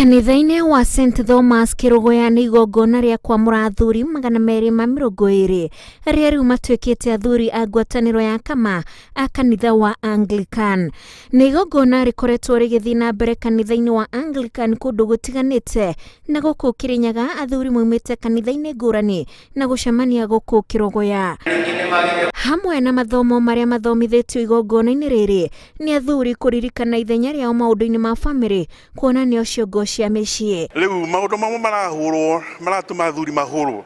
Kanitha-inĩ wa St Thomas Kĩrũgũya nĩ igongona rĩa kwamũra athuri 220 arĩa rĩu matuĩkĩte athuri a ngwatanĩro ya Kama a kanitha wa Anglican. Nĩ igongona rĩkoretwo rĩgĩthiĩ na mbere kanitha-inĩ wa Anglican kũndũ gũtiganĩte na gũkũ Kĩrĩnyaga athuri maumĩte kanitha-inĩ ngũrani na gũcemania gũkũ Kĩrũgũya. Hamwe na mathomo marĩa mathomithĩtio igongona-inĩ rĩrĩ nĩ athuri kũririkana ithenya rĩao maũndũ-inĩ ma bamĩrĩ kuona nĩo ciongo cia mĩciĩ. Rĩu maũndũ mamwe marahũrwo maratũma athuri mahũrwo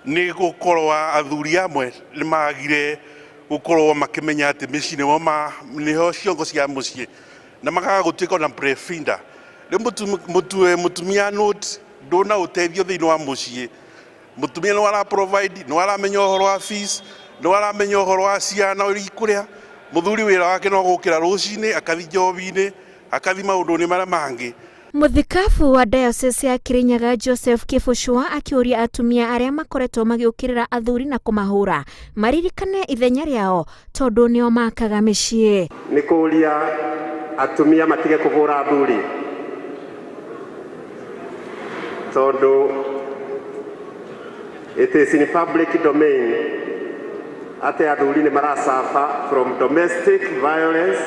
nĩ gũkorwo athuri amwe nĩ magire gũkorwo makĩmenya atĩ mĩciĩ nĩo nĩho ciongo cia mũciĩ na makaga gũtuĩka ona breadwinner. Rĩu mũtumia note ndũna ũteithio thĩinĩ wa mũciĩ. Mũtumia nĩwe ara provide, nĩwe aramenya ũhoro wa fees, nĩwe aramenya ũhoro wa ciana ũrĩa ikũrĩa. Mũthuri wĩra wake no gũkĩra rũcinĩ akathi njobi-inĩ, akathi maũndũ-inĩ marĩa mangĩ. Mũthikabu wa Diocese ya Kirinyaga Joseph Kĩbũcũa akĩũria atumia arĩa makoretwo magĩũkĩrĩra athuri na kũmahũra maririkane ithenya rĩao tondũ nĩo makaga mĩciĩ. Nĩ kũũria atumia matige kũhũra athuri tondũ it is in public domain atĩ athuri nĩ marasuffer from domestic violence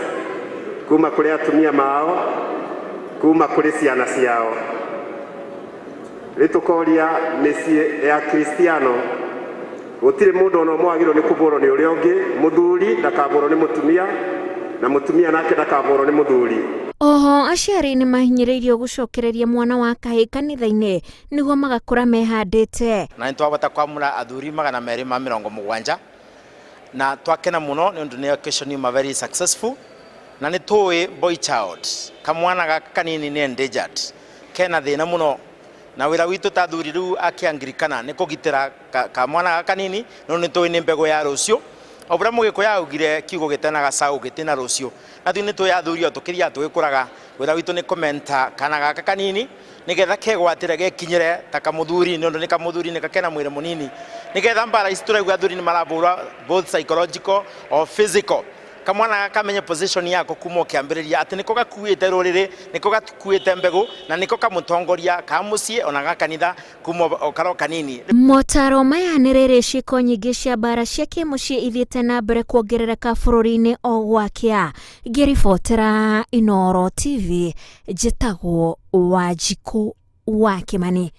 kuma kũrĩ atumia mao, kuma kũrĩ ciana ciao. Rĩu tũkoria mĩciĩ ya Kristiano gũtirĩ mũndũ ona ũmwe wagĩrĩirwo nĩ kũbũrwo nĩ ũrĩa ũngĩ, mũthuri ndakabũrwo nĩ mũtumia na mũtumia nake ndakabũrwo nĩ mũthuri. Oho aciari nĩ mahinyĩrĩirio gũcokereria mwana wa kahĩĩ kanitha-inĩ nĩguo magakũra mehandĩte. Na nĩ twabota kwamũra athuri 270 na twakena mũno nĩ ũndũ nĩ occasion yuma very successful na nĩ tũĩ boy child kamwana gaka kanini nĩ endangered kena thĩna mũno na wĩra witũ ta athuri rĩu a kĩangirikana nĩ kũgitĩra kamwana gaka kanini no nĩ tũĩ nĩ mbegũ ya rũciũ. O ũrĩa Mũgĩkũyũ augire kiugo gĩtena gacaũ gĩtĩna rũciũ na ithuĩ nĩ tũĩ athuri o tũkĩthiaga tũgĩkũraga wĩra witũ nĩ kũmenta kana gaka kanini nĩgetha kegwatĩre gekinyĩre ta kamũthuri nĩ ũndũ nĩ kamũthuri nĩ kena mwĩrĩ mũnini nĩgetha mbara ici tũraigua athuri nĩ marabũra both psychological or physical kamwana gaka kamenye position yako kuma o kĩambĩrĩria atĩ nĩko gakuĩte rũrĩrĩ nĩko gakuĩte mbegũ na nĩko kamũtongoria ka mũciĩ ona ga kanitha kuma o karo kanini. Motaro maya nĩ rĩrĩ ciĩko nyingĩ cia mbara cia kĩmũciĩ ithiĩte na mbere kuongerereka bũrũri-inĩ o gwakĩa. Ngĩribotera Inooro TV, njĩtagwo Wanjikũ wa Kĩmani.